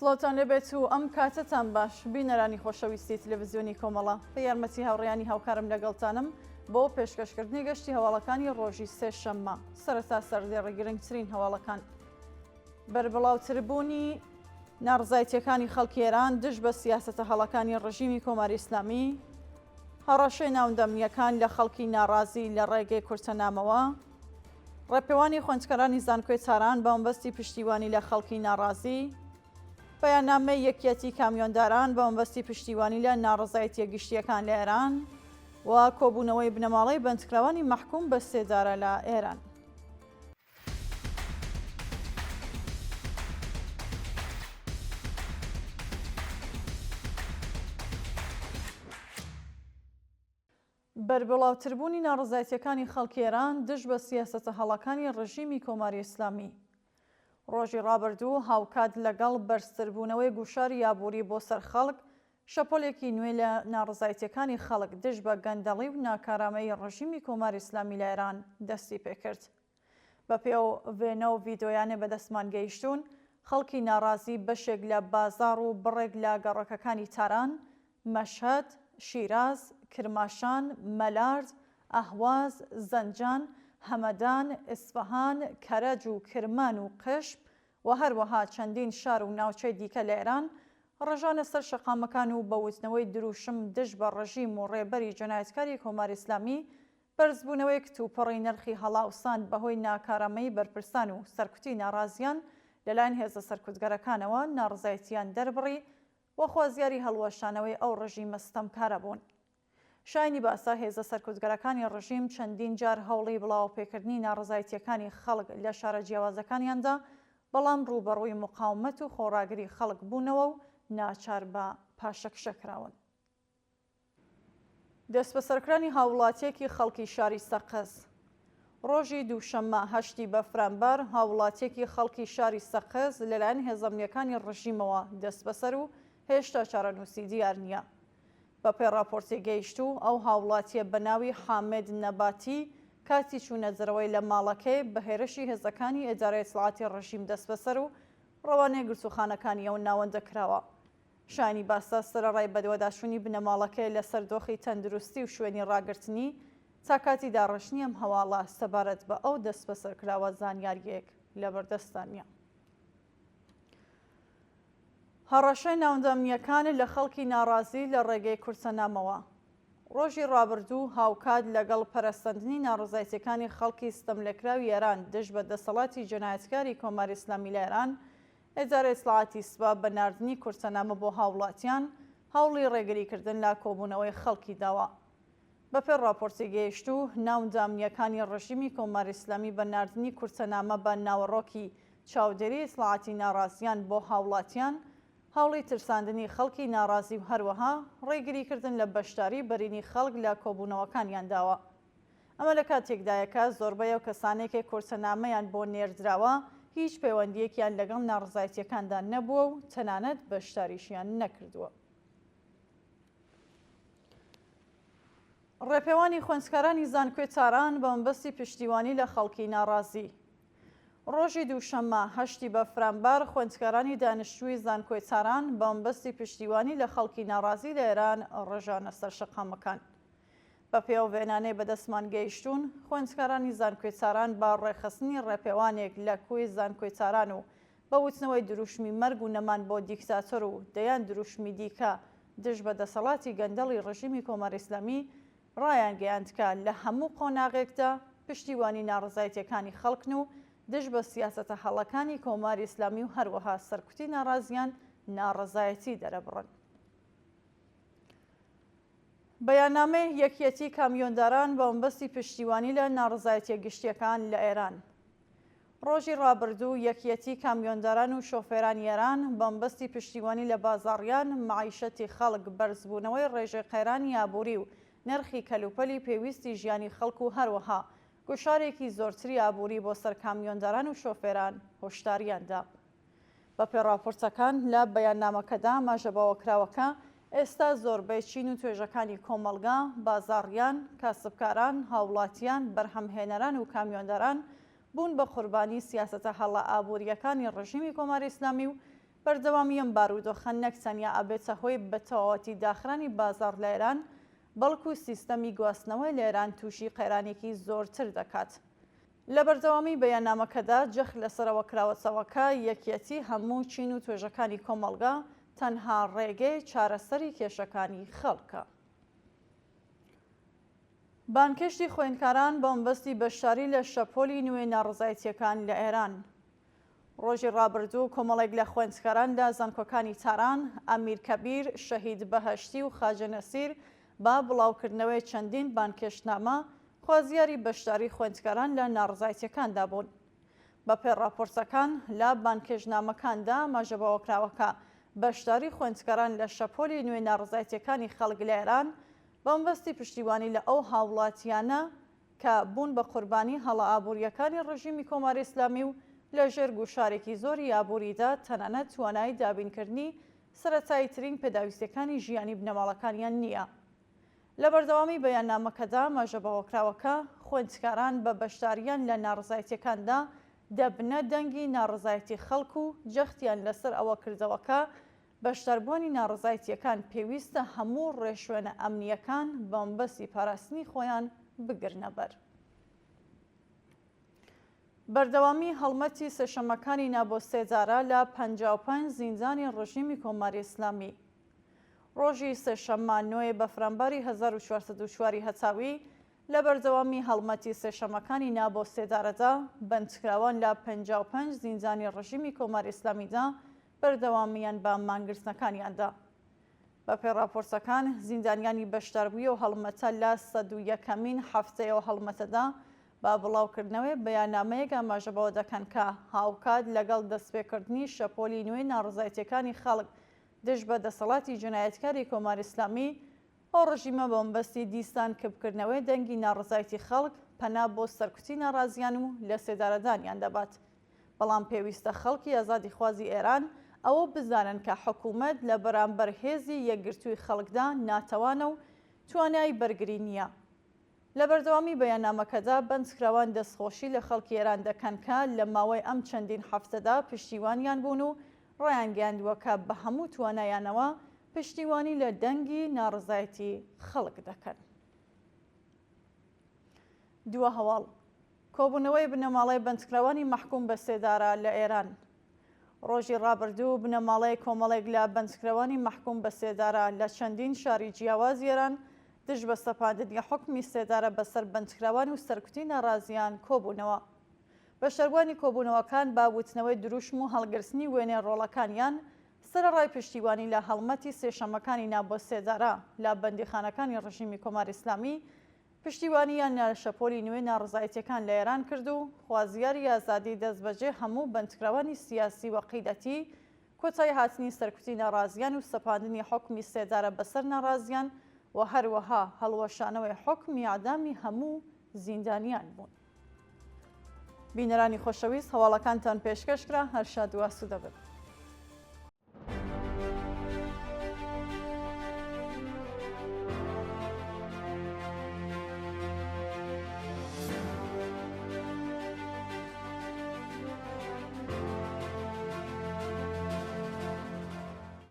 سڵاوتان لێبێت و ئەم کاتەتان باش بینەرانی خۆشەویستی تلەڤزیۆنی کۆمەڵە بە یارمەتی هاوڕێیانی هاوکارم لەگەڵتانم بۆ پێشکەشکردنی گەشتی هەواڵەکانی ڕۆژی سێشەممە سەرەتا سەردێڕی گرنگترین هەواڵەکان بەربڵاوتربوونی ناڕزایتیەکانی خەڵکی ئێران دژ بە سیاسەتە هەڵەکانی ڕژیمی کۆماری ئیسلامی، هەڕەشەی ناوندە ئەمنییەکان لە خەڵکی ناڕازی لە ڕێگەی کورتەنامەوە، ڕێپێوانی خوێندکارانی زانکۆی تاران بە مەبەستی پشتیوانی لە خەڵکی ناڕازی، بەیاننامەی یەکیەتی کامیۆنداران بە مەبەستی پشتیوانی لە ناڕەزایەتییە گشتییەکان لە ئێران و کۆبوونەوەی بنەماڵەی بەندکراوانی مەحکووم بە سێدارە لە ئێران. بەربڵاوتربوونی ناڕەزایەتییەکانی خەڵکی ئێران دژ بە سیاسەتە هەڵەکانی ڕژیمی کۆماری ئیسلامی ڕۆژی ڕابردوو هاوکات لەگەڵ بەرزتربوونەوەی گوشاری ئابووری بۆ سەر خەڵک، شەپۆلێکی نوێ لە ناڕەزایەتییەکانی خەڵک دژ بە گەندەڵی و ناکارامەیی ڕژیمی کۆماری ئیسلامی لە ئێران دەستی پێکرد. بەپێی ئەو وێنە و ڤیدۆیانەی بەدەستمان گەیشتوون، خەڵکی ناڕازی بەشێک لە بازاڕ و بڕێک لە گەڕەکەکانی تاران، مەشهەد، شیراز، کرماشان، مەلارد، ئەهواز، زەنجان، هەمەدان، ئیسفەهان، کەرەج و کرمان و قشم و هەروەها چەندین شار و ناوچەی دیکە لە ئێران ڕژانە سەر شەقامەکان و بە وتنەوەی درووشم دژ بە ڕژیم و ڕێبەری جەنایەتکاری کۆماری ئیسلامی بەرزبوونەوەی کتوپڕی نرخی هەڵاوسان بەهۆی ناکارامەیی بەرپرسان و سەرکوتی ناڕازیان لەلایەن هێزە سەرکوتگەرەکانەوە ناڕەزایەتییان دەربڕی و خوازیاری هەڵوەشانەوەی ئەو ڕژیمە ستەمکارە بوون. شایانی باسە هێزە سەرکوتگەرەکانی ڕژیم چەندین جار هەوڵی بڵاوەپێکردنی ناڕەزایەتییەکانی خەڵک لە شارە جیاوازەکانیان دا، بەڵام ڕووبەڕووی موقاومەت و خۆڕاگری خەڵک بوونەوە و ناچار بە پاشەکشە کراون. دەستبەسەرکرانی هاووڵاتییەکی خەڵکی شاری سەقز. ڕۆژی دووشەممە هەشتی بەفرانبار هاووڵاتییەکی خەڵکی شاری سەقز لەلایەن هێزە ئەمنییەکانی ڕژیمەوە دەستبەسەر و هێشتا چارەنووسی دیار نییە. بەپێی ڕاپۆرتی گەیشتوو، ئەو هاووڵاتییە بە ناوی حامد نەباتی کاتی چوونە دەرەوەی لە ماڵەکەی بە هێرشی هێزەکانی ئیدارەی ئیتڵاعاتی ڕژیم دەستبەسەر و ڕەوانەی گرتووخانەکانی ئەو ناوەندە کراوە. شایانی باسە سەرەڕای بەدواداچوونی بنەماڵەکەی لەسەر دۆخی تەندروستی و شوێنی ڕاگرتنی، تا کاتی داڕشتنی ئەم هەواڵە سەبارەت بە ئەو دەستبەسەرکراوە زانیارییەک لەبەردەستدا نییە. هەڕەشەی ناوەندە ئەمنییەکان لە خەڵکی ناڕازی لە ڕێگەی کورتەنامەوە. ڕۆژی ڕابردوو هاوکات لەگەڵ پەرەسەندنی ناڕەزایەتییەکانی خەڵکی ستەملێکراوی ئێران دژ بە دەسەڵاتی جەنایەتکاری کۆماری ئیسلامی لە ئێران، ئیدارەی ئیتڵاعاتی سپا بە ناردنی کورتەنامە بۆ هاووڵاتیان هەوڵی ڕێگریکردن لە کۆبوونەوەی خەڵکی داوە. بەپێی ڕاپۆرتی گەیشتوو، ناوندە ئەمنییەکانی ڕژیمی کۆماری ئیسلامی بە ناردنی کورتەنامە بە ناوەڕۆکی چاودێری ئیتڵاعاتی ناڕازیان بۆ هاووڵاتیان، هەوڵی ترساندنی خەڵکی ناڕازی و هەروەها ڕێگریکردن لە بەشداری بەرینی خەڵک لە کۆبوونەوەکانیان داوە. ئەمە لە کاتێکدایە کە زۆربەی ئەو کەسانەی کە کورتەنامەیان بۆ نێردراوە هیچ پەیوەندییەکیان لەگەڵ ناڕەزایەتییەکاندا نەبووە و تەنانەت بەشداریشیان نەکردووە. ڕێپێوانی خوێندکارانی زانکۆی تاران بە مەبەستی پشتیوانی لە خەڵکی ناڕازی. ڕۆژی دووشەممە هەشتی بەفرانبار خوێندکارانی دانیشتووی زانکۆی تاران بە مەبەستی پشتیوانی لە خەڵکی ناڕازی لە ئێران ڕژانە سەر شەقامەکان. بەپێی ئەو وێنانەی بەدەستمان گەیشتوون، خوێندکارانی زانکۆی تاران بە ڕێکخستنی ڕێپێوانێک لە کۆی زانکۆی تاران و بە وتنەوەی دروشمی مەرگ و نەمان بۆ دیکتاتۆر و دەیان دروشمی دیکە دژ بە دەسەڵاتی گەندەڵی ڕژیمی کۆماری ئیسلامی ڕایانگەیاند کە لە هەموو قۆناغێکدا پشتیوانی ناڕەزایەتییەکانی خەڵکن و دژ بە سیاسەتە هەڵەکانی کۆماری ئیسلامی و هەروەها سەرکوتی ناڕازیان ناڕەزایەتی دەرەبڕن. بەیاننامەی یەکیەتی کامیۆنداران بە مەبەستی پشتیوانی لە ناڕەزایەتیە گشتیەکان لە ئێران. ڕۆژی ڕابردوو یەکیەتی کامیۆنداران و شۆفێرانی ئێران بە مەبەستی پشتیوانی لە بازاڕیان، مەعیشەتی خەڵک، بەرزبوونەوەی ڕێژەی قەیرانی ئابووری و نرخی کەلوپەلی پێویستی ژیانی خەڵک و هەروەها گوشارێکی زۆرتری ئابووری بۆ سەر کامیۆنداران و شۆفێران هۆشداریان دا. بەپێی ڕاپۆرتەکان، لە بەیاننامەکەدا ئاماژە بەوەکراوە کە ئێستا زۆربەی چین و توێژەکانی کۆمەڵگا، بازاڕیان، کاسبکاران، هاوڵاتیان، بەرهەمهێنەران و کامیۆنداران بوون بە قوربانی سیاسەتە هەڵە ئابوورییەکانی ڕژیمی کۆماری ئیسلامی و بەردەوامیی ئەم بارودۆخە نەک تەنیا ئەبێتە هۆی بە تەواوەتی داخرانی بازاڕ لە ئێران، بەڵکو سیستەمی گواستنەوە لە ئێران تووشی قەیرانێکی زۆرتر دەکات. لە بەردەوامیی بەیاننامەکەدا جەخت لەسەر ئەوە کراوەتەوە کە یەکیەتی هەموو چین و توێژەکانی کۆمەڵگا تەنها ڕێگەی چارەسەری کێشەکانی خەڵکە. بانگهێشتی خوێندکاران بە مەبەستی بەشداری لە شەپۆلی نوێی ناڕەزایەتییەکان لە ئێران. ڕۆژی ڕابردوو کۆمەڵێک لە خوێندکاران لە زانکۆکانی تاران، ئەمیر کەبیر، شەهید بەهەشتی و خاجە نەسیر بە بڵاوکردنەوەی چەندین بانگهێشتنامە خوازیاری بەشداری خوێندکاران لە ناڕەزایەتییەکاندا بوون. بەپێی ڕاپۆرتەکان، لە بانگهێشتنامەکاندا ئاماژە بەوەکراوە کە بەشداری خوێندکاران لە شەپۆلی نوێی ناڕەزایەتییەکانی خەڵک لە ئێران بەمەبەستی پشتیوانی لە ئەو هاوڵاتییانە کە بوون بە قوربانی هەڵە ئابوورییەکانی ڕژیمی کۆماری ئیسلامی و لە ژێر گوشارێکی زۆری ئابووریدا تەنانەت توانای دابینکردنی سەرەتاییترین پێداویستییەکانی ژیانی بنەماڵەکانیان نییە. لە بەردەوامی بەیاننامەکەدا ئاماژە بەوەکراوە کە خوێندکاران بە بەشدارییان لە ناڕەزایەتییەکاندا دەبنە دەنگی ناڕەزایەتی خەڵک و جەختیان لەسەر ئەوە کردەوە کە بەشداربووانی ناڕەزایەتییەکان پێویستە هەموو ڕێشوێنە ئەمنییەکان بە مەبەستی پاراستنی خۆیان بگرنەبەر. بەردەوامی هەڵمەتی سێشەممەکانی نا بۆ سێدارە لە 55 زیندانی ڕژیمی کۆماری ئیسلامی. ڕۆژی سێشەممە نۆ ی بەفرانباری 1404 ی هەتاوی لە بەردەوامی هەڵمەتی سێشەممەکانی نا بۆ سێدارەدا، بەندکراوان لە 55 زیندانی ڕژیمی کۆماری ئیسلامیدا بەردەوامیان بە مانگرتنەکانیان دا. بەپێی ڕاپۆرتەکان، زیندانیانی بەشداربووی ئەو هەڵمەتە لە 101ەمین هەفتەی ئەو هەڵمەتەدا بە بڵاوکردنەوەی بەیاننامەیەک ئاماژە بەوە دەکەن کە هاوکات لەگەڵ دەستپێکردنی شەپۆلی نوێی ناڕەزایەتییەکانی خەڵک دژ بە دەسەڵاتی جینایەتکاری کۆماری ئیسلامی، ئەو ڕژیمە بە مەبەستی دیسان کپکردنەوەی دەنگی ناڕەزایەتی خەڵک، پەنا بۆ سەرکوتی ناڕازیان و لەسێدارەدانیان دەبات. بەڵام پێویستە خەڵکی ئازادیخوازی ئێران ئەوە بزانن کە حکوومەت لە بەرامبەر هێزی یەکگرتووی خەڵکدا ناتەوانە و توانای بەرگری نییە. لە بەردەوامی بەیاننامەکەدا بەندکراوان دەستخۆشی لە خەڵکی ئێران دەکەن کە لە ماوەی ئەم چەندین هەفتەدا پشتیوانیان بوون و ڕایانگەیاندووە کە بە هەموو توانایانەوە پشتیوانی لە دەنگی ناڕەزایەتی خەڵک دەکەن. دوا هەواڵ، کۆبوونەوەی بنەماڵەی بەندکراوانی مەحکووم بە سێدارە لە ئێران. ڕۆژی ڕابردوو بنەماڵەی کۆمەڵێک لە بەندکراوانی مەحکووم بە سێدارە لە چەندین شاری جیاوازی ئێران دژ بە سەپاندنی حوکمی سێدارە بەسەر بەندکراوان و سەرکوتی ناڕازییان کۆبوونەوە. بەشداربووانی کۆبوونەوەکان بە وتنەوەی دروشم و هەڵگرتنی وێنەی ڕۆڵەکانیان سەرەڕای پشتیوانی لە هەڵمەتی سێشەممەکانی نا بۆ سێدارە لە بەندیخانەکانی ڕژیمی کۆماری ئیسلامی پشتیوانیان لە شەپۆلی نوێی ناڕەزایەتیەکان لە ئێران کرد و خوازیاری ئازادی دەستبەجێ هەموو بەندکراوانی سیاسی و عەقیدەتی، کۆتایی هاتنی سەرکوتی ناڕازیان و سەپاندنی حوکمی سێدارە بەسەر ناڕازیان و هەروەها هەڵوەشانەوەی حوکمی ئیعدامی هەموو زیندانیان بوون. بینەرانی خۆشەویست هەواڵەکانتان پێشکەش کرا، هەر شاد و ئاسوودە بن.